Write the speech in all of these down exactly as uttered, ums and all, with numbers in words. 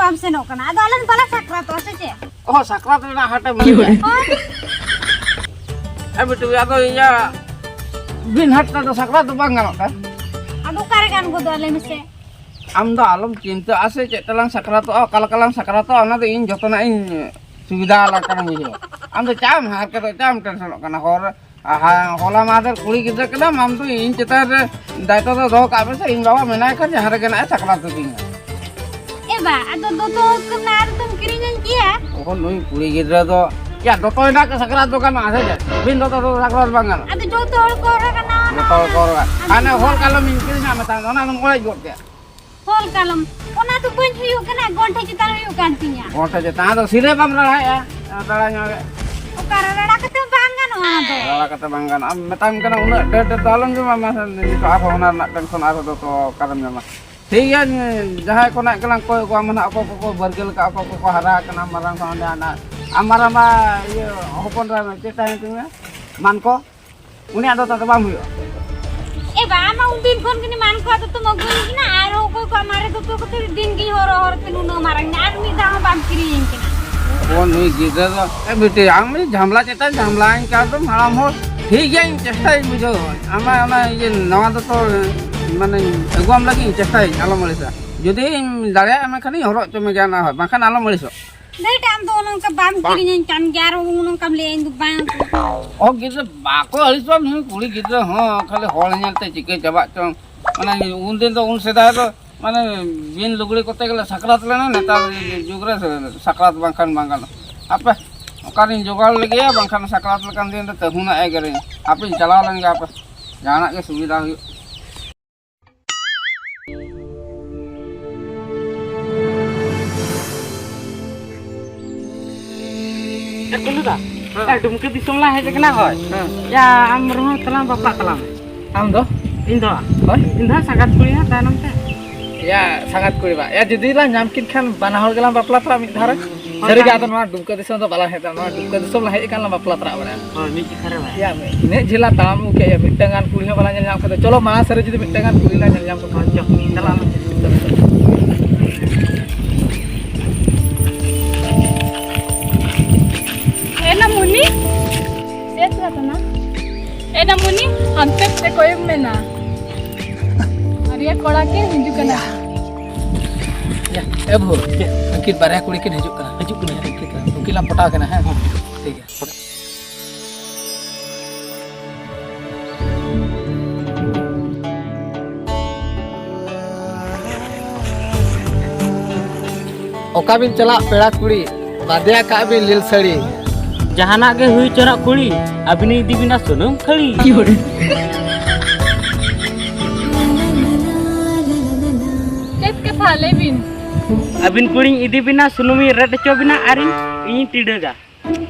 ᱵᱟᱢ ᱥᱮᱱᱚᱜ ᱠᱟᱱᱟ? ᱟᱫᱚ ᱟᱞᱮ ᱫᱚ ᱵᱟᱞᱮ ᱥᱟᱠᱨᱟᱛᱚᱜᱼᱟ ᱥᱮ ᱪᱮᱫ? ᱚ, ᱥᱟᱠᱨᱟᱛ ᱨᱮᱱᱟᱜ ᱦᱟᱴᱮᱢ ᱞᱟᱹᱭᱮᱫᱼᱟ? ᱦᱳᱭ᱾ ᱮ ᱵᱤᱴᱩ, ᱟᱫᱚ ᱤᱭᱟᱹ, ᱵᱤᱱ ᱦᱟᱴ ᱛᱮᱫᱚ ᱥᱟᱠᱨᱟᱛ ᱫᱚ ᱵᱟᱝ ᱜᱟᱱᱚᱜ ᱠᱟᱱ? ᱟᱫᱚ ᱚᱠᱟᱨᱮ ᱜᱟᱱ ᱜᱚᱫᱚᱜᱼᱟ, ᱞᱟᱹᱭ ᱢᱮᱥᱮ? ᱟᱢ ᱫᱚ ᱟᱞᱚᱢ ᱪᱤᱱᱛᱟᱹᱜᱼᱟ ᱥᱮ, ᱪᱮᱫ ᱛᱮᱞᱟᱝ ᱥᱟᱠᱨᱟᱛᱚᱜᱼᱟ, ᱚᱠᱟ ᱞᱮᱠᱟ ᱞᱟᱝ ᱥᱟᱠᱨᱟᱛᱚᱜᱼᱟ, ᱚᱱᱟ ᱫᱚ ᱤᱧ ᱡᱚᱛᱚᱱᱟᱜ ᱤᱧ ᱥᱩᱵᱤᱫᱷᱟ ᱟᱞᱟᱝ ᱠᱟᱱᱟ ᱵᱩᱡᱷᱟᱹᱣ᱾ ᱟᱢ ᱫᱚ ᱪᱟᱢ ᱦᱟᱨᱠᱮᱛᱚᱜ, ᱪᱟᱢ ᱴᱮᱱᱥᱚᱱᱚᱜ ᱠᱟᱱᱟ᱾ ᱦᱚᱨ ᱟᱦᱟ, ᱦᱚᱞᱟ ᱢᱟᱦᱫᱮᱨ ᱠᱩᱲᱤ ᱜᱤᱫᱽᱨᱟᱹ ᱠᱟᱱᱟᱢ, ᱟᱢ ᱫᱚ ᱤᱧ ᱪᱮᱛᱟᱱ ᱨᱮ ᱫᱟᱭᱤᱛᱛᱚ ᱫᱚ ᱫᱚᱦᱚ ᱠᱟᱜ ᱢᱮ ᱥᱮ, ᱤᱧ ᱵᱟᱵᱟ ᱢᱮᱱᱟᱭ ᱠᱷᱟᱱ ᱡᱟᱦᱟᱸ ᱨᱮᱜᱮ ᱱᱟᱜ ᱮ ᱥᱟᱠᱨᱟᱛ ᱦᱚᱪᱚᱧᱟ᱾ ᱮ ᱵᱟ, ᱟᱫᱚ ᱫᱚᱛᱚ ᱠᱚ ᱱᱟ ᱟᱨ ᱫᱚᱢ ᱠᱤᱨᱤᱧ ᱟᱹᱧ ᱜᱮᱭᱟ? ᱚᱦᱚ, ᱱᱩᱭ ᱠᱩᱲᱤ ᱜᱤᱫᱽᱨᱟᱹ ᱫᱚ, ᱭᱟ, ᱫᱚᱛᱚ ᱦᱮᱱᱟᱜ ᱛᱮ ᱥᱟᱠᱨᱟᱛ ᱫᱚ ᱜᱟᱱᱚᱜᱼᱟ ᱥᱮ ᱪᱮᱫ? ᱵᱤᱱ ᱫᱚᱛᱚ ᱫᱚ ᱥᱟᱠᱨᱟᱛ ᱵᱟᱝ ᱜᱟᱱᱚᱜᱼᱟ? ᱟᱫᱚ ᱡᱚᱛᱚ ᱦᱚᱲ ᱠᱚ ᱦᱚᱨᱚᱜᱟ ᱱᱟᱣᱟ ᱡᱚᱛᱚ ᱦᱚᱲ ᱠᱚ ᱦᱚᱨᱚᱜᱟ᱾ ᱟᱫᱚ ᱦᱟᱱᱮ ᱦᱚᱞ ᱠᱟᱞᱚᱢ ᱤᱧ ᱠᱤᱨᱤᱧᱟᱜ ᱢᱮ ᱛᱟᱦᱮᱸᱫ, ᱚᱱᱟ ᱫᱚᱢ ᱚᱲᱮᱡ ᱜᱚᱫ ᱠᱮᱫ᱾ ᱦᱚᱞ ᱠᱟᱞᱚᱢ, ᱚᱱᱟ ᱫᱚ ᱵᱟᱹᱧ ᱦᱩᱭᱩᱜ ᱠᱟᱱᱟ, ᱜᱚᱱᱴᱷᱮ ᱪᱮᱛᱟᱱ ᱦᱩᱭᱩᱜ ᱠᱟᱱ ᱛᱤᱧᱟ᱾ ᱜᱚᱱᱴᱷᱮ ᱪᱮᱛᱟᱱ, ᱟᱫᱚ ᱥᱤᱨᱟᱹ ᱵᱟᱢ ᱨᱟᱲᱟᱭᱮᱜᱼᱟ, ᱨᱟᱲᱟ ᱧᱚᱜ ᱨᱮ᱾ ᱚᱠᱟᱨᱮ ᱨᱟᱲᱟ ᱠᱟᱛᱮ ᱵᱟᱝ ᱜᱟᱱᱚᱜᱼᱟ ᱚᱱᱟ ᱫᱚ᱾ ᱨᱟᱲᱟ ᱠᱟᱛᱮ ᱵᱟᱝ ᱜᱟᱱᱚᱜᱼᱟ᱾ ᱢᱮᱛᱟᱢ ᱠᱟᱱᱟ, ᱩᱱᱟᱹᱜ ᱰᱷᱮᱨ ᱰᱷᱮᱨ ᱫᱚ ᱟᱞᱚᱢ ᱡᱚᱢᱟ, ᱢᱟᱥᱮ ᱱᱤᱛᱚᱜ ᱟᱨᱦᱚᱸ ᱚᱱᱟ ᱨᱮᱱᱟᱜ ᱴᱮᱱᱥᱚᱱ ᱟᱨᱦᱚᱸ ᱫᱚ ᱛᱚ ᱚᱠᱟᱨᱮᱢ ᱧᱟᱢᱟ? ᱴᱷᱤᱠ ᱜᱮᱭᱟ, ᱡᱟᱦᱟᱸᱭ ᱠᱚ ᱱᱟᱜ ᱜᱮᱞᱟᱝ ᱠᱚᱭ ᱠᱚᱣᱟ, ᱢᱟᱱᱮ ᱚᱠᱚᱭ ᱠᱚᱠᱚ ᱵᱟᱹᱨᱜᱟᱹᱞ ᱠᱟᱜᱼᱟ, ᱚᱠᱚᱭ ᱠᱚᱠᱚ ᱦᱟᱨᱟ ᱟᱠᱟᱱᱟ, ᱢᱟᱨᱟᱝ ᱠᱚ ᱦᱟᱸᱰᱮ ᱦᱟᱸᱰᱮ᱾ ᱟᱢ ᱢᱟᱨᱟᱝ ᱵᱟ, ᱤᱭᱟᱹ, ᱦᱚᱯᱚᱱ ᱨᱟ, ᱪᱮᱫ ᱛᱟᱦᱮᱸ ᱠᱟᱱᱟ? ᱢᱟᱱ ᱠᱚ? ᱩᱱᱤᱭᱟᱜ ᱫᱚ ᱛᱟᱛᱮ ᱵᱟᱝ ᱦᱩᱭᱩᱜᱼᱟ᱾ ᱮ ᱵᱟ, ᱟᱢ ᱢᱟ ᱩᱱᱫᱤᱱ ᱠᱷᱚᱱ ᱜᱮ ᱢᱟᱱ ᱠᱚ ᱟᱫᱚ ᱛᱚᱢ ᱟᱹᱜᱩᱭᱤᱧ ᱠᱟᱱᱟ, ᱟᱨ ᱚᱠᱚᱭ ᱠᱚ ᱟᱢᱟᱨᱮ ᱫᱚᱛᱚ ᱠᱚᱛᱮ ᱫᱤᱱ ᱜᱤᱧ ᱦᱚᱨᱚᱜ ᱦᱚᱨᱚᱜ ᱛᱮ ᱱᱩᱱᱟᱹᱜ ᱢᱟᱨᱟᱝ ᱮᱱᱟ, ᱟᱨ ᱢᱤᱫ ᱫᱷᱟᱣ ᱦᱚᱸ ᱵᱟᱢ ᱠᱤᱨᱤᱧᱤᱧ ᱠᱟᱱᱟ᱾ ᱚ, ᱱᱩᱭ ᱜᱤᱫᱽᱨᱟᱹ ᱫᱚ, ᱮ ᱵᱤᱴᱤ, ᱟᱢ ᱢᱤᱫ ᱡᱷᱟᱢᱞᱟ ᱪᱮᱛᱟᱱ ᱡᱷᱟᱢᱞᱟᱧ ᱠᱟᱱ ᱫᱚᱢ ᱦᱟᱲᱟᱢ ᱦᱚᱲ᱾ ᱴᱷᱤᱠ ᱜᱮᱭᱟ, ᱤᱧ ᱪᱮᱥᱴᱟᱭᱟᱹᱧ, ᱵᱩᱡᱷᱟᱹᱣ᱾ ᱟᱢᱟᱜ ᱚᱱᱟ ᱤᱭᱟᱹ ᱱᱟᱣᱟ ᱫᱚᱛᱚ, ᱢᱟᱱᱮ, ᱟᱹᱜᱩᱣᱟᱢ ᱞᱟᱹᱜᱤᱫ ᱤᱧ ᱪᱮᱥᱴᱟᱭᱟᱹᱧ, ᱟᱞᱚᱢ ᱟᱹᱲᱤᱥᱟ᱾ ᱡᱩᱫᱤᱧ ᱫᱟᱲᱮᱭᱟᱜ ᱢᱮ ᱠᱷᱟᱱᱤᱧ ᱦᱚᱨᱚᱜ ᱦᱚᱪᱚ ᱢᱮᱜᱮᱭᱟ ᱱᱟ ᱦᱚᱸ, ᱵᱟᱝᱠᱷᱟᱱ ᱟᱞᱚᱢ ᱟᱹᱲᱤᱥᱚᱜ᱾ ᱫᱟᱹᱭ ᱴᱟᱜ ᱟᱢ ᱫᱚ ᱚᱱᱮ ᱚᱱᱠᱟ ᱵᱟᱢ ᱠᱤᱨᱤᱧᱟᱹᱧ ᱠᱟᱱ ᱜᱮᱭᱟ, ᱟᱨ ᱚᱱᱮ ᱚᱱᱠᱟᱢ ᱞᱟᱹᱭᱟ ᱤᱧ ᱫᱚ ᱵᱟᱝ᱾ ᱚ, ᱜᱤᱫᱽᱨᱟᱹ ᱵᱟᱠᱚ ᱟᱹᱲᱤᱥᱚᱜᱼᱟ, ᱱᱩᱭ ᱠᱩᱲᱤ ᱜᱤᱫᱽᱨᱟᱹ ᱦᱚᱸ ᱠᱷᱟᱹᱞᱤ ᱦᱚᱲ ᱧᱮᱞᱛᱮ ᱪᱤᱠᱟᱹ ᱪᱟᱵᱟᱜ ᱪᱚᱝ᱾ ᱢᱟᱱᱮ ᱩᱱᱫᱤᱱ ᱫᱚ, ᱩᱱ ᱥᱮᱫᱟᱭ ᱫᱚ ᱢᱟᱱᱮ ᱵᱤᱱ ᱞᱩᱜᱽᱲᱤ ᱠᱚᱛᱮ ᱜᱮᱞᱮ ᱥᱟᱠᱨᱟᱛ ᱞᱮᱱᱟ, ᱱᱮᱛᱟᱨ ᱡᱩᱜᱽ ᱨᱮ ᱥᱟᱠᱨᱟᱛ ᱵᱟᱝᱠᱷᱟᱱ ᱵᱟᱝ ᱜᱟᱱᱚᱜᱼᱟ᱾ ᱦᱟᱯᱮ, ᱚᱠᱟᱨᱤᱧ ᱡᱚᱜᱟᱲ ᱞᱮᱜᱮᱭᱟ, ᱵᱟᱝᱠᱷᱟᱱ ᱥᱟᱠᱨᱟᱛ ᱞᱮᱠᱟᱱ ᱫᱤᱱ ᱨᱮ ᱛᱟᱹᱦᱩᱱᱟ ᱮᱜᱮᱨᱤᱧ᱾ ᱦᱟᱯᱮᱧ ᱪᱟᱞᱟᱣ ᱞᱮᱱ ᱜᱮ, ᱦᱟᱯᱮ, ᱡᱟᱦᱟᱱᱟᱜ ᱜᱮ ᱥᱩᱵᱤᱫᱷᱟ ᱦᱩᱭᱩᱜ᱾ ᱮ, ᱠᱩᱞᱩ ᱫᱟ, ᱦᱮᱸ᱾ ᱮ, ᱰᱩᱢᱠᱟᱹ ᱫᱤᱥᱚᱢ ᱞᱟᱝ ᱦᱮᱡ ᱟᱠᱟᱱᱟ, ᱦᱳᱭ᱾ ᱦᱮᱸ᱾ ᱭᱟ, ᱟᱢ ᱨᱮᱦᱚᱸ ᱛᱟᱞᱟᱝ ᱵᱟᱯᱞᱟᱜ ᱛᱟᱞᱟᱝ ᱢᱮ᱾ ᱟᱢ ᱫᱚ? ᱤᱧ ᱫᱚ? ᱦᱳᱭ᱾ ᱤᱧ ᱫᱚ ᱦᱟᱸᱜ ᱥᱟᱸᱜᱟᱛ ᱠᱩᱲᱤ ᱦᱟᱸᱜ ᱛᱟᱭᱱᱚᱢ ᱛᱮ᱾ ᱭᱟ, ᱥᱟᱸᱜᱟᱛ ᱠᱩᱲᱤ ᱵᱟ᱾ ᱭᱟ, ᱡᱩᱫᱤ ᱞᱟᱝ ᱧᱟᱢ ᱠᱤᱱ ᱠᱷᱟᱱ ᱵᱟᱱᱟ ᱦᱚᱲ ᱜᱮᱞᱟᱝ ᱵᱟᱯᱞᱟ ᱛᱚᱨᱟᱜ ᱢᱤᱫ ᱫᱷᱟᱣ ᱨᱮ᱾ ᱦᱳᱭ, ᱥᱟᱹᱨᱤ ᱜᱮ, ᱛᱟᱦᱞᱮ᱾ ᱟᱫᱚ ᱱᱚᱣᱟ ᱰᱩᱢᱠᱟᱹ ᱫᱤᱥᱚᱢ ᱫᱚ ᱵᱟᱞᱟᱝ ᱦᱮᱡ ᱫᱟᱲᱮᱭᱟᱜᱼᱟ᱾ ᱱᱚᱣᱟ ᱰᱩᱢᱠᱟᱹ ᱫᱤᱥᱚᱢ ᱞᱟᱝ ᱦᱮᱡ ᱟᱠᱟᱱ ᱞᱟᱝ ᱵᱟᱯᱞᱟ ᱛᱚᱨᱟᱜ ᱵᱟᱲᱟᱭᱟ᱾ ᱦᱳᱭ, ᱢᱤᱫ ᱡᱚᱠᱷᱟ ᱨᱮ ᱵᱟᱭ᱾ ᱭᱟ, ᱤᱱᱟᱹᱜ ᱡᱷᱟᱹᱞ ᱞᱟᱝ ᱛᱟᱲᱟᱢ ᱟᱹᱜᱩ ᱠᱮᱫ, ᱭᱟ, ᱢᱤᱫᱴᱟᱝ ᱜᱟᱱ ᱠᱩᱲᱤ ᱦᱚᱸ ᱵᱟᱞᱟᱝ ᱧᱮᱞ ᱧᱟᱢ ᱠᱮᱫᱟ᱾ ᱪᱚᱞᱚ, ᱢᱟᱲᱟᱝ ᱥᱮᱫ ᱨᱮ ᱡᱩᱫᱤ ᱢᱤᱫᱴᱟᱝ ᱜᱟᱱ ᱠᱩᱲᱤ ᱞᱟᱝ ᱧᱮᱞ ᱧᱟᱢ ᱠᱚ ᱠᱷᱟᱱ᱾ ᱦᱳᱭ, ᱪᱚ, ᱪᱟᱞᱟᱜ ᱟᱞᱟᱝ᱾ ᱢᱩᱱᱤ, ᱦᱟᱱᱛᱮ ᱛᱮ ᱠᱚᱭᱚᱜ ᱢᱮ ᱱᱟ᱾ ᱵᱟᱨᱭᱟ ᱠᱚᱲᱟ ᱠᱤᱱ ᱦᱤᱡᱩᱜ ᱠᱟᱱᱟ᱾ ᱭᱟ, ᱮ ᱵᱟᱹᱦᱩ, ᱩᱱᱠᱤᱱ ᱵᱟᱨᱭᱟ ᱠᱩᱲᱤ ᱠᱤᱱ ᱦᱤᱡᱩᱜ ᱠᱟᱱᱟ᱾ ᱦᱤᱡᱩᱜ ᱠᱟᱱᱟ, ᱦᱤᱡᱩᱜ ᱠᱟᱱᱟ᱾ ᱩᱱᱠᱤᱱ ᱞᱟᱝ ᱯᱚᱴᱟᱣ ᱠᱤᱱᱟ, ᱦᱮᱸ? ᱴᱷᱤᱠ ᱜᱮᱭᱟ᱾ ᱚᱠᱟ ᱵᱤᱱ ᱪᱟᱞᱟᱜ ᱯᱮᱲᱟ ᱠᱩᱲᱤ, ᱵᱟᱫᱮ ᱟᱠᱟᱫ ᱵᱤᱱ ᱞᱤᱞ ᱥᱟᱹᱲᱤ᱾ ᱡᱟᱦᱟᱱᱟᱜ ᱜᱮ ᱦᱩᱭ ᱪᱚᱨᱚᱜ ᱠᱩᱲᱤ, ᱟᱹᱵᱤᱱ ᱤᱫᱤ ᱵᱤᱱᱟ ᱥᱩᱱᱩᱢ ᱠᱷᱟᱹᱲᱤ᱾ ᱪᱮᱫ ᱠᱟᱛᱷᱟ? ᱞᱟᱹᱭ ᱵᱤᱱ᱾ ᱟᱹᱵᱤᱱ ᱠᱩᱲᱤᱧ ᱤᱫᱤ ᱵᱤᱱᱟ, ᱥᱩᱱᱩᱢᱤᱧ ᱨᱮᱫ ᱦᱚᱪᱚ ᱵᱤᱱᱟ ᱟᱨ ᱤᱧ, ᱤᱧᱤᱧ ᱴᱤᱰᱟᱹᱜᱟ᱾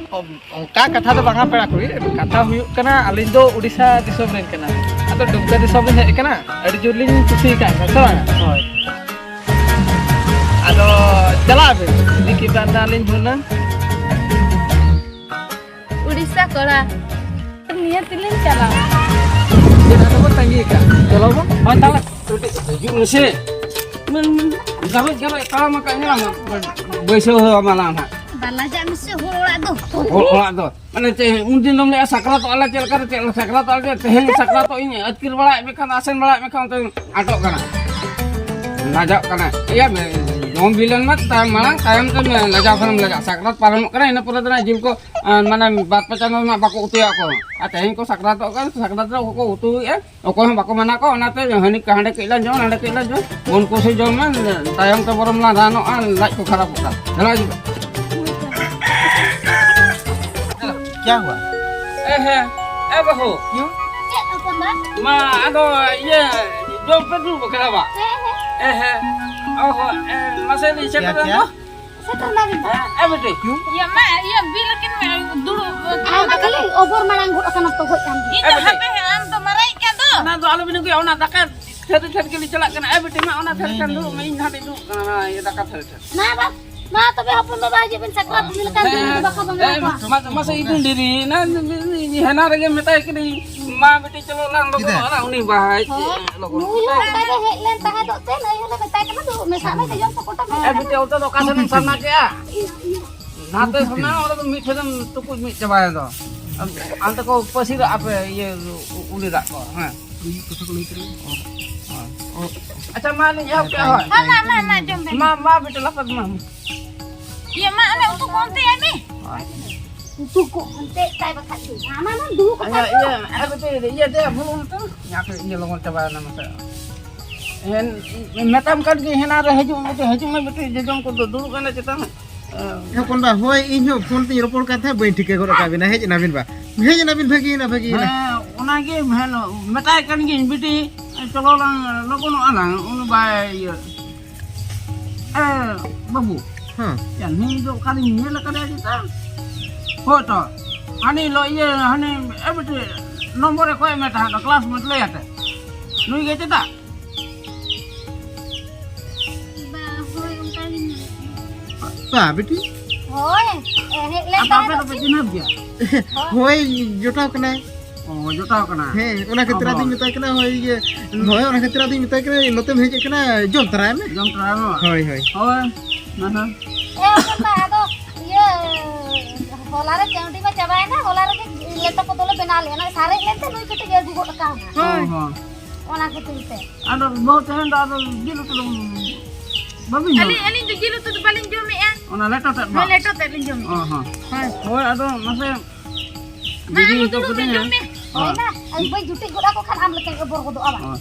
ᱚᱱᱠᱟ ᱠᱟᱛᱷᱟ ᱫᱚ ᱵᱟᱝᱟ ᱯᱮᱲᱟ ᱠᱩᱲᱤ, ᱠᱟᱛᱷᱟ ᱦᱩᱭᱩᱜ ᱠᱟᱱᱟ, ᱟᱹᱞᱤᱧ ᱫᱚ ᱩᱲᱤᱥᱥᱟ ᱫᱤᱥᱚᱢ ᱨᱮᱱ ᱠᱟᱱᱟ᱾ ᱟᱫᱚ ᱰᱩᱢᱠᱟ ᱫᱤᱥᱚᱢ ᱞᱤᱧ ᱦᱮᱡ ᱟᱠᱟᱱᱟ, ᱟᱹᱰᱤ ᱡᱳᱨ ᱞᱤᱧ ᱠᱩᱥᱤ ᱟᱠᱟᱫ ᱠᱚᱣᱟ, ᱥᱮ ᱵᱟᱝᱟ? ᱦᱳᱭ᱾ ᱟᱫᱚ ᱪᱟᱞᱟᱜ ᱟᱵᱤᱱ, ᱤᱫᱤ ᱠᱮᱫ ᱵᱮᱱᱟ ᱟᱹᱞᱤᱧ ᱦᱩᱱᱟᱹᱝ᱾ ᱩᱲᱤᱥᱥᱟ ᱠᱚᱲᱟ, ᱱᱤᱭᱟᱹ ᱛᱮᱞᱤᱧ ᱪᱟᱞᱟᱜᱼᱟ᱾ ᱪᱮᱫ ᱟᱫᱚ ᱵᱚ ᱛᱟᱺᱜᱤ ᱠᱟᱜ? ᱪᱚᱞᱚ ᱵᱚ᱾ ᱦᱳᱭ, ᱛᱟᱦᱚᱞᱮ ᱠᱟᱹᱴᱤᱡ ᱦᱤᱡᱩᱜ ᱢᱮᱥᱮ᱾ ᱢᱮᱱ, ᱢᱮᱱ, ᱜᱟᱞᱚᱪ, ᱜᱟᱞᱚᱪ ᱛᱟᱲᱟᱢ ᱟᱠᱟᱫ ᱧᱮᱞᱟᱢ, ᱵᱟᱹᱭᱥᱟᱹᱣ ᱦᱚᱸ ᱢᱟᱞᱟ ᱱᱟᱦᱟᱜ᱾ ᱵᱟᱞᱟ ᱡᱟ ᱢᱮᱥᱮ ᱦᱚᱲ ᱚᱲᱟᱜ ᱫᱚ᱾ ᱦᱚᱲ ᱚᱲᱟᱜ ᱫᱚ᱾ ᱢᱟᱱᱮ ᱪᱮᱫ, ᱩᱱᱫᱤᱱ ᱫᱚᱢ ᱞᱟᱹᱭᱟ ᱥᱟᱠᱨᱟᱛᱚᱜ ᱟᱞᱮ, ᱪᱮᱫ ᱞᱮᱠᱟᱨᱮ, ᱪᱮᱫ ᱞᱮᱠᱟ ᱥᱟᱠᱨᱟᱛᱚᱜ ᱟᱞᱮ, ᱛᱮᱦᱮᱧ ᱥᱟᱠᱨᱟᱛᱚᱜ ᱤᱧ ᱟᱹᱛᱠᱤᱨ ᱵᱟᱲᱟᱭᱮᱫ ᱢᱮ ᱠᱷᱟᱱ, ᱟᱥᱮᱱ ᱵᱟᱲᱟᱭᱮᱫ ᱢᱮ ᱠᱷᱟᱱ, ᱚᱱᱛᱮ ᱟᱴᱚᱜ ᱠᱟᱱᱟ᱾ ᱞᱟᱡᱟᱜ ᱠᱟᱱᱟ᱾ ᱤᱭᱟᱹ, ᱡᱚᱢ ᱵᱤᱞᱚᱱ ᱢᱟ ᱛᱟᱭᱚᱢ ᱢᱟᱲᱟᱝ, ᱛᱟᱭᱚᱢ ᱛᱮ ᱞᱟᱡᱟᱣ ᱠᱷᱟᱱᱮᱢ ᱞᱟᱡᱟᱜ᱾ ᱥᱟᱠᱨᱟᱛ ᱯᱟᱨᱚᱢᱚᱜ ᱠᱟᱱᱟ, ᱤᱱᱟᱹ ᱯᱚᱨᱮ ᱫᱚ ᱱᱟᱜ ᱡᱤᱞ ᱠᱚ, ᱟᱨ ᱢᱟᱱᱮ ᱵᱟᱨ ᱯᱮ ᱪᱟᱸᱫᱚ ᱨᱮᱱᱟᱜ ᱵᱟᱠᱚ ᱩᱛᱩᱭᱟ ᱠᱚ᱾ ᱟᱨ ᱛᱮᱦᱮᱧ ᱠᱚ ᱥᱟᱠᱨᱟᱛᱚᱜ ᱠᱟᱱ, ᱥᱟᱠᱨᱟᱛ ᱨᱮ ᱚᱠᱚᱭ ᱠᱚ ᱩᱛᱩᱭᱮᱫᱼᱟ, ᱚᱠᱚᱭ ᱦᱚᱸ ᱵᱟᱠᱚ ᱢᱟᱱᱟ ᱠᱚ, ᱚᱱᱟᱛᱮ ᱦᱟᱹᱱᱤ ᱦᱟᱸᱰᱮ ᱠᱟᱹᱡ ᱞᱟᱝ ᱡᱚᱢ, ᱱᱟᱸᱰᱮ ᱠᱟᱹᱡ ᱞᱟᱝ ᱡᱚᱢ, ᱢᱚᱱ ᱠᱩᱥᱤ ᱡᱚᱢ ᱢᱮ, ᱛᱟᱭᱚᱢ ᱛᱮ ᱵᱚᱨᱚᱢ ᱞᱟᱝ ᱨᱟᱱᱚᱜᱼᱟ, ᱞᱟᱡ ᱠᱚ ᱠᱷᱟᱨᱟᱯᱚᱜ ᱠᱟᱱ᱾ ᱫᱮᱞᱟ ᱦᱤᱡᱩᱜ ᱢᱮ᱾ ᱠᱭᱟ ᱦᱩᱣᱟ? ᱮ ᱦᱮᱸ, ᱮ ᱵᱟᱹᱦᱩ᱾ ᱪᱮᱫ ᱦᱚᱯᱚᱱ ᱵᱟ? ᱢᱟ, ᱟᱫᱚ ᱤᱭᱟᱹ, ᱡᱚᱢ ᱯᱮ ᱫᱩᱲᱩᱵ ᱟᱠᱟᱱᱟ ᱵᱟ? ᱦᱮᱸ, ᱦᱮᱸ᱾ ᱮ ᱦᱮᱸ, ᱚ ᱦᱚ, ᱮ, ᱢᱟᱥᱮ ᱞᱤᱧ ᱥᱮᱴᱮᱨ ᱮᱱ ᱫᱚ᱾ ᱥᱮᱴᱮᱨ ᱱᱟ ᱵᱤᱱ᱾ ᱦᱮᱸ, ᱮ ᱵᱤᱴᱤ᱾ ᱤᱭᱟᱹ ᱢᱟ, ᱤᱭᱟᱹ ᱵᱤᱞ ᱟᱹᱠᱤᱱ ᱢᱮ, ᱫᱩᱲᱩᱵ, ᱟᱢ ᱢᱟ ᱠᱷᱟᱹᱞᱤ ᱚᱵᱚᱨ ᱢᱟᱲᱟᱝ ᱜᱚᱫ ᱟᱠᱟᱱᱟ ᱛᱚ, ᱜᱚᱡ ᱟᱢ᱾ ᱤᱧ ᱫᱚ ᱦᱟᱯᱮ, ᱟᱢ ᱫᱚ ᱢᱟᱨᱟᱝᱤᱡ ᱠᱟᱱ ᱫᱚ᱾ ᱚᱱᱟ ᱫᱚ ᱟᱞᱚ ᱵᱤᱱ ᱟᱹᱜᱩᱭᱟ, ᱚᱱᱟ ᱫᱟᱠᱟ ᱛᱷᱟᱹᱨᱤ ᱴᱷᱮᱱ ᱜᱮᱞᱤᱧ ᱪᱟᱞᱟᱜ ᱠᱟᱱᱟ᱾ ᱮ ᱵᱤᱴᱤ, ᱢᱟ ᱚᱱᱟ ᱛᱷᱟᱹᱨᱤ ᱴᱷᱮᱱ ᱫᱩᱲᱩᱵ ᱢᱮ, ᱤᱧ ᱱᱟᱦᱟᱜ ᱤᱧ ᱫᱩᱲᱩᱵ ᱠᱟᱱᱟ, ᱚᱱᱟ ᱤᱭᱟᱹ ᱫᱟᱠᱟ ᱛᱷᱟᱹᱨᱤ ᱴᱷᱮᱱ᱾ ᱢᱟ ᱵᱟ, ᱢᱟ ᱛᱚᱵᱮ ᱦᱚᱯᱚᱱ ᱵᱟᱵᱟ ᱦᱤᱡᱩᱜ ᱵᱤᱱ, ᱥᱟᱠᱨᱟᱛ ᱵᱤᱞ ᱠᱟᱱ ᱫᱤᱱ ᱫᱚ ᱵᱟᱠᱚ ᱵᱚᱸᱜᱟ ᱦᱮᱸ, ᱠᱚᱣᱟ᱾ ᱢᱟ-, ᱢᱟᱥᱮ ᱤᱫᱩᱱ ᱰᱮᱨᱤ, ᱮᱱᱟ, ᱦᱮᱱᱟ ᱨᱮᱜᱮ ᱢᱮᱛᱟᱭ ᱠᱟᱹᱱᱟᱹᱧ, ᱢᱟ ᱵᱤᱴᱤ ᱪᱚᱞᱚ ᱞᱟᱝ ᱞᱚᱜᱚᱱᱚᱜᱼᱟ, ᱩᱱᱤ ᱵᱟᱭ ᱦᱮᱡ ᱦᱮᱸ, ᱞᱚᱜᱚᱱ ᱱᱩᱭ ᱦᱚᱸ ᱢᱮᱛᱟᱭ ᱚᱱᱠᱟ ᱜᱮ ᱦᱮᱡ ᱞᱮᱱ ᱛᱟᱦᱮᱸ ᱫᱚ ᱛᱮ, ᱱᱩᱭ ᱦᱚᱸᱞᱮ ᱢᱮᱛᱟᱭ ᱠᱟᱱᱟ, ᱫᱩᱲᱩᱵ ᱢᱮᱥᱟᱜ ᱢᱮ, ᱡᱚᱡᱚᱢ ᱥᱚᱯᱚᱴᱟ ᱢᱮ᱾ ᱮ ᱵᱤᱴᱤ, ᱚᱱᱛᱮ ᱫᱚ ᱚᱠᱟ ᱥᱮᱱᱮᱢ ᱥᱟᱨᱱᱟ ᱠᱮᱜᱼᱟ? ᱱᱟᱛᱮ ᱥᱟᱨᱱᱟ, ᱚᱸᱰᱮ ᱫᱚ ᱢᱤᱫ ᱴᱷᱮᱱᱮᱢ ᱛᱩᱠᱩᱡ ᱢᱤᱫ ᱪᱟᱵᱟᱭᱮᱱ ᱫᱚ᱾ ᱟᱱᱛᱮ ᱠᱚ ᱯᱟᱹᱥᱤᱨᱟᱜ ᱟᱯᱮ ᱤᱭᱟᱹ ᱩᱞᱤ ᱫᱟᱜ ᱠᱚ, ᱦᱮᱸ᱾ ᱠᱟᱛᱷᱟ ᱠᱚ ᱞᱟᱹᱭ ᱛᱟᱞᱟᱝ ᱢᱮ᱾ ᱟᱪᱪᱷᱟ, ᱢᱟ ᱞᱤᱧ ᱮᱦᱚᱵ ᱠᱮᱜᱼᱟ, ᱦᱳᱭ᱾ ᱦᱮᱸ, ᱢᱟ, ᱢᱟ, ᱢᱟ, ᱡᱚᱢ ᱵᱮᱱ᱾ ᱢᱟ, ᱢᱟ, ᱵᱤᱴᱤ, ᱞᱟᱯᱟᱜ ᱢᱟ᱾ ᱤᱭᱟᱹ, ᱢᱟ, ᱚᱱᱮ ᱩᱛᱩ ᱠᱚ ᱚᱱᱛᱮ ᱟᱭ ᱢᱮ᱾ ᱦᱳᱭ᱾ ᱩᱛᱩ ᱠᱚ ᱚᱱᱛᱮ ᱛᱟᱭ ᱵᱟᱠᱷᱟᱡ ᱫᱚ᱾ ᱟᱢ ᱟᱞᱚᱢ ᱫᱩᱲᱩᱵ ᱟᱠᱟᱱ ᱤᱭᱟᱹ, ᱫᱚ᱾ ᱤᱭᱟᱹ, ᱟᱨ ᱵᱤᱴᱤ, ᱤᱭᱟᱹ ᱫᱮ, ᱵᱩᱞᱩᱝ ᱛᱚ᱾ ᱧᱟ ᱠᱚ ᱤᱭᱟᱹ ᱞᱚᱜᱚᱱ ᱪᱟᱵᱟᱭᱮᱱᱟ ᱢᱟᱥᱮ᱾ ᱦᱮᱸ, ᱢᱮᱛᱟᱢ ᱠᱟᱱ ᱜᱤᱭᱟᱹᱧ ᱦᱮᱱᱟᱝ ᱨᱮ, ᱦᱤᱡᱩᱜ ᱢᱮ, ᱦᱤᱡᱩᱜ ᱢᱮ, ᱵᱤᱴᱤ, ᱡᱚᱡᱚᱢ ᱠᱚᱫᱚ ᱫᱩᱲᱩᱵ ᱢᱮ ᱪᱮᱛᱟᱱ᱾ ᱦᱚᱯᱚᱱ ᱵᱟ, ᱦᱳᱭ, ᱤᱧ ᱦᱚᱸ ᱯᱷᱳᱱ ᱛᱤᱧ ᱨᱚᱯᱚᱲ ᱠᱟᱱ ᱛᱟᱦᱮᱸᱫ, ᱵᱟᱹᱧ ᱴᱷᱤᱠᱟᱹ ᱜᱚᱫ ᱟᱠᱟᱫ ᱵᱤᱱᱟ, ᱦᱮᱡ ᱮᱱᱟ ᱵᱤᱱ ᱵᱟ? ᱦᱮᱡ ᱮᱱᱟ ᱵᱤᱱ, ᱵᱷᱟᱹᱜᱤᱭᱮᱱᱟ, ᱵᱷᱟᱹᱜᱤᱭᱮᱱᱟ᱾ ᱦᱮᱸ, ᱚᱱᱟᱜᱮ, ᱦᱮᱸ, ᱢᱮᱛᱟᱭ ᱠᱟᱱ ᱜᱤᱭᱟᱹᱧ, ᱵᱤᱴᱤ, ᱪᱚᱞᱚ ᱞᱟᱝ ᱞᱚᱜᱚᱱᱚᱜᱼᱟ ᱞᱟᱝ, ᱩᱱᱤ ᱵᱟᱭ ᱤᱭᱟᱹ᱾ ᱮ, ᱵᱟᱹᱵᱩ᱾ ᱦᱮᱸ᱾ ᱭᱟ, ᱱᱩᱭ ᱫᱚ ᱚᱠᱟᱨᱤᱧ ᱧᱮᱞ ᱟᱠᱟᱫᱮᱭᱟ ᱪᱮᱛᱟ? ᱦᱳᱭ ᱛᱚ, ᱦᱟᱹᱱᱤ ᱞᱚ-, ᱤᱭᱟᱹ, ᱦᱟᱹᱱᱤ, ᱮ, ᱵᱤᱴᱤ, ᱱᱚᱢᱵᱚᱨᱮ ᱠᱚᱭ ᱢᱮ ᱛᱟᱦᱮᱸᱫ, ᱠᱞᱟᱥᱢᱮᱴ ᱞᱟᱹᱭ ᱟᱛᱮ᱾ ᱱᱩᱭ ᱜᱮ ᱪᱮᱛᱟ? ᱵᱟ, ᱦᱳᱭ, ᱚᱱᱠᱟ ᱜᱤᱧ ᱢᱮᱱᱮᱫ ᱛᱟᱦᱮᱸᱫ᱾ ᱵᱟ, ᱵᱤᱴᱤ᱾ ᱦᱳᱭ, ᱮ, ᱦᱮᱡ ᱞᱮᱱ ᱟᱯᱮ, ᱟᱯᱮ ᱛᱟᱦᱮᱸ ᱫᱚᱯᱮ ᱫᱚ ᱪᱤᱱᱦᱟᱹᱯ ᱜᱮᱭᱟ? ᱦᱳᱭ᱾ ᱦᱳᱭ, ᱡᱚᱴᱟᱣ ᱠᱟᱱᱟᱭ᱾ ᱚ, ᱡᱚᱴᱟᱣ ᱠᱟᱱᱟ᱾ ᱦᱮᱸ, ᱚᱱᱟ ᱠᱷᱟᱹᱛᱤᱨ ᱚ, ᱟᱫᱚᱧ ᱦᱚᱸ᱾ ᱢᱮᱛᱟᱭ ᱠᱟᱱᱟ, ᱦᱳᱭ, ᱤᱭᱟᱹ, ᱦᱳᱭ, ᱚᱱᱟ ᱠᱷᱟᱹᱛᱤᱨ ᱟᱫᱚᱧ ᱢᱮᱛᱟᱭ ᱠᱟᱱᱟ, ᱱᱚᱛᱮᱢ ᱦᱮᱡ ᱟᱠᱟᱱᱟ, ᱡᱚᱢ ᱛᱟᱨᱟᱭ ᱢᱮ᱾ ᱡᱚᱢ ᱛᱟᱨᱟᱭ ᱢᱮ᱾ ᱦᱳᱭ, ᱦᱳᱭ᱾ ᱦᱳᱭ, ᱢᱟᱱᱮ᱾ ᱮ, ᱦᱚᱯᱚᱱ ᱵᱟ, ᱟᱫᱚ, ᱤᱭᱟᱹ, ᱦᱚᱞᱟ ᱨᱮ ᱪᱟᱹᱣᱰᱤ ᱢᱟ ᱪᱟᱵᱟᱭᱮᱱᱟ, ᱦᱚᱞᱟ ᱨᱮᱜᱮ ᱞᱮᱴᱚ ᱠᱚᱫᱚᱞᱮ ᱵᱮᱱᱟᱣ ᱞᱮᱜᱼᱟ, ᱚᱱᱟ ᱥᱟᱨᱮᱡ ᱞᱮᱱᱛᱮ ᱱᱩᱭ ᱠᱟᱹᱴᱤᱡ ᱮ ᱟᱹᱜᱩ ᱜᱚᱫ ᱠᱟᱣᱱᱟ᱾ ᱦᱳᱭ᱾ ᱚ, ᱦᱚᱸ᱾ ᱚᱱᱟ ᱠᱷᱟᱹᱛᱤᱨ ᱛᱮ᱾ ᱟᱫᱚ ᱵᱟᱹᱦᱩ ᱛᱟᱦᱮᱱ ᱫᱚ ᱟᱫᱚ ᱡᱤᱞ ᱩᱛᱩ ᱫᱚ ᱵᱟᱹᱵᱤᱱ ᱡᱚᱢᱟ? ᱟᱹᱞᱤᱧ, ᱟᱹᱞᱤᱧ ᱫᱚ ᱡᱤᱞ ᱩᱛᱩ ᱫᱚ ᱵᱟᱹᱞᱤᱧ ᱡᱚᱢᱮᱜᱼᱟ᱾ ᱚᱱᱟ ᱞᱮᱴᱚ ᱛᱮᱫ ᱫᱚ? ᱦᱳᱭ, ᱞᱮᱴᱚ ᱛᱮᱫ ᱞᱤᱧ ᱡᱚᱢᱮᱜᱼᱟ᱾ ᱚ, ᱦᱚᱸ᱾ ᱦᱳᱭ᱾ ᱦᱳᱭ, ᱟᱫᱚ ᱢᱟᱥᱮ ᱢᱟ, ᱡᱩᱫᱤ ᱟᱢ ᱫᱩᱲᱩᱵ ᱢᱮ, ᱠᱟᱹᱯᱟᱹᱨᱤ ᱡᱚᱢ ᱢᱮ᱾ ᱦᱳᱭ᱾ ᱦᱳᱭ ᱢᱟ, ᱟᱨ ᱵᱟᱹᱧ ᱡᱩᱴᱤᱡ ᱜᱚᱫ ᱟᱠᱚ ᱠᱷᱟᱱ ᱟᱢ ᱞᱮᱠᱟᱧ ᱚᱵᱚᱨ ᱜᱚᱫᱚᱜᱼᱟ ᱵᱟᱝ? ᱦᱳᱭ᱾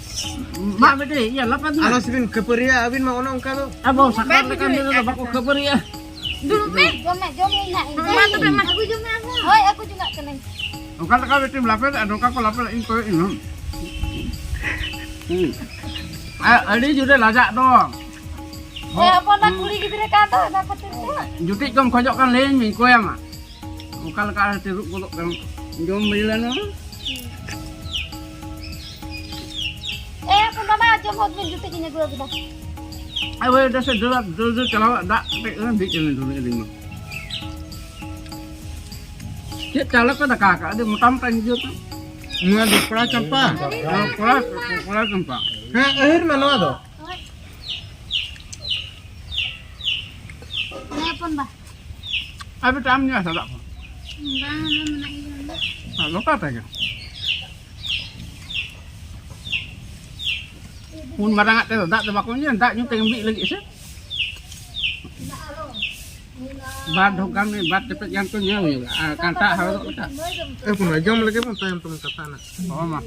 ᱢᱟ ᱵᱤᱴᱤ, ᱤᱭᱟᱹ, ᱞᱟᱯᱮ ᱫᱚ ᱟᱞᱚ ᱥᱮᱵᱤᱱ ᱠᱷᱟᱹᱯᱟᱹᱨᱤᱭᱟ, ᱟᱹᱵᱤᱱ ᱢᱟ ᱚᱱᱮ ᱚᱱᱠᱟ ᱫᱚ᱾ ᱟᱵᱚ ᱥᱟᱠᱨᱟᱛ ᱞᱮᱠᱟᱱ ᱫᱤᱱ ᱨᱮᱫᱚ ᱵᱟᱠᱚ ᱠᱷᱟᱹᱯᱟᱹᱨᱤᱭᱟ᱾ ᱫᱩᱲᱩᱵ ᱢᱮ᱾ ᱡᱚᱢ ᱢᱮ, ᱡᱚᱢ ᱢᱮ ᱤᱧ ᱦᱟᱸᱜ ᱤᱧ᱾ ᱢᱟ ᱛᱚᱵᱮ, ᱢᱟ᱾ ᱟᱹᱜᱩ ᱡᱚᱝ ᱢᱮ ᱟᱢ ᱦᱚᱸ᱾ ᱦᱳᱭ, ᱟᱹᱜᱩ ᱡᱚᱝᱟᱜ ᱠᱟᱹᱱᱟᱹᱧ᱾ ᱚᱠᱟ ᱞᱮᱠᱟ ᱵᱤᱴᱤᱢ ᱞᱟᱯᱮᱫ, ᱟᱨ ᱱᱚᱝᱠᱟ ᱠᱚ ᱞᱟᱯᱮᱫ, ᱤᱧ ᱠᱚᱭᱚᱜ ᱤᱧ ᱦᱚᱸ᱾ ᱦᱩᱸ᱾ ᱟᱨ ᱟᱹᱰᱤ ᱡᱳᱨᱮ ᱞᱟᱡᱟᱜ ᱫᱚ᱾ ᱮ, ᱦᱚᱯᱚᱱ ᱫᱚ ᱠᱩᱲᱤ ᱜᱤᱫᱽᱨᱟᱹ ᱠᱟᱱ ᱫᱚ, ᱚᱱᱟ ᱠᱷᱟᱹᱛᱤᱨ ᱛᱮ᱾ ᱡᱩᱴᱤᱡ ᱠᱚᱢ ᱠᱷᱚᱡᱚᱜ ᱠᱟᱱ, ᱞᱟᱹᱭᱟᱹᱧ ᱢᱮ, ᱤᱧ ᱠᱚᱭᱟᱢᱟ᱾ ᱚᱠᱟ ᱞᱮᱠᱟ ᱛᱤᱨᱩᱵ ᱜᱚᱫᱚᱜ ᱠᱟᱱᱟ᱾ ᱡᱚᱢ ᱵᱤᱞᱟᱹᱱᱟ᱾ ᱮ, ᱦᱚᱯᱚᱱ ᱵᱟᱵᱟ, ᱡᱚᱢ ᱦᱚᱫ ᱵᱤᱱ, ᱡᱩᱴᱤᱡ ᱤᱧ ᱟᱹᱜᱩ ᱟᱹᱜᱩ ᱫᱟ᱾ ᱟᱭ ᱳᱭ, ᱫᱮᱥᱮ ᱫᱟᱹᱲ, ᱫᱟᱹᱲ, ᱫᱟᱹᱲ ᱪᱟᱞᱟᱣ, ᱫᱟᱜ ᱠᱟᱹᱴᱤᱡ ᱠᱟᱱᱟ, ᱵᱤᱡ ᱮᱱᱟ, ᱫᱩᱲᱩᱵ ᱮᱱᱟᱹᱧ ᱢᱟ᱾ ᱪᱮᱫ ᱪᱟᱣᱞᱮ ᱯᱮ ᱫᱟᱠᱟ ᱟᱠᱟᱫ? ᱟᱹᱰᱤ ᱢᱚᱴᱟ ᱢᱚᱴᱟ ᱜᱤᱫᱽᱨᱟᱹ ᱛᱚ᱾ ᱱᱚᱣᱟ ᱫᱚ ᱠᱚᱲᱟ ᱪᱟᱢᱯᱟ᱾ ᱦᱮᱸ, ᱠᱚᱲᱟ, ᱠᱚᱲᱟ ᱪᱟᱢᱯᱟ᱾ ᱦᱮᱸ, ᱟᱹᱦᱤᱨ ᱢᱮ ᱱᱚᱣᱟ ᱫᱚ᱾ ᱦᱮᱸ, ᱦᱚᱯᱚᱱ ᱵᱟ᱾ ᱟᱨ ᱵᱮᱴᱟ, ᱟᱢ ᱧᱩᱭᱟ ᱥᱮ ᱫᱟᱜ ᱠᱚ? ᱵᱟᱝ, ᱚᱱᱟ ᱢᱮᱱᱟᱜ ᱜᱮᱭᱟ ᱚᱸᱰᱮ᱾ ᱟᱨ ᱞᱚᱴᱟ ᱛᱮᱜᱮ᱾ ᱩᱱ ᱢᱟᱨᱟᱝ ᱟᱜ ᱛᱮᱫᱚ ᱫᱟᱜ ᱫᱚ ᱵᱟᱠᱚ ᱧᱩᱭᱟ, ᱫᱟᱜ ᱧᱩ ᱛᱮᱜᱮᱢ ᱵᱤᱜ ᱞᱟᱹᱜᱤᱫ ᱥᱮ? ᱵᱟᱨ ᱰᱷᱚᱠ ᱜᱟᱱ, ᱵᱟᱨ ᱪᱮᱯᱮᱡ ᱜᱟᱱ ᱠᱚ ᱧᱩᱭᱟ, ᱟᱨ ᱠᱟᱱᱴᱟ ᱦᱟᱣᱮᱫᱚᱜ ᱞᱮᱠᱟ᱾ ᱮ ᱵᱚᱱᱟ, ᱡᱚᱢ ᱞᱮᱜᱮ ᱵᱚᱱ, ᱛᱟᱭᱚᱢ ᱛᱮᱵᱚᱱ ᱠᱟᱛᱷᱟᱜᱼᱟ ᱱᱟᱜ᱾ ᱦᱚᱸ ᱢᱟ᱾